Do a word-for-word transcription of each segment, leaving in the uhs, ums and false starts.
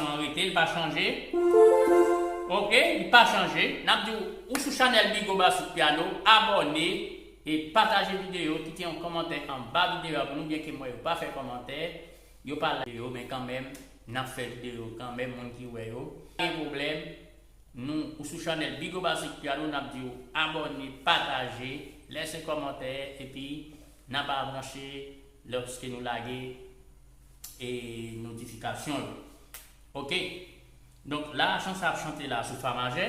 an rete, li pa chanje. Oke, li pa chanje. N ap di w, ou sou chanèl Bigo Basic Piano, abòne e pataje videyo, kite yon kòmantè anba videyo a pou nou, byenke m wè yo pa fè kòmantè, yo pa like videyo, men kanmenm, n ap fè videyo kanmenm, moun ki wè yo. Pa gen pwoblèm, nou, ou sou chanèl Bigo Basic Piano, n ap di w abòne, pataje, lèse kòmantè, epi n ap avanse lòske nou lage e notifikasyon yo. Oke. Donk la, chan sa ap chante la sou fa majè.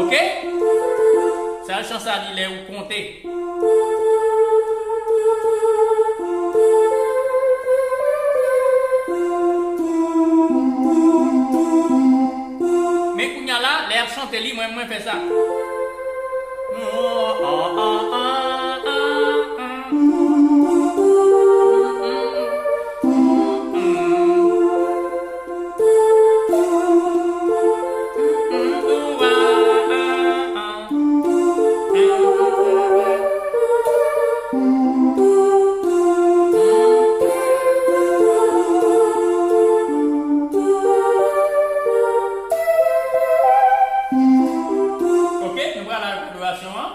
Oke? Sa chan sa li lè ou konte. Men kounye a la, lè y ap chante li, mwen, mwen fè sa. Ok, nou pral al adorasyon an.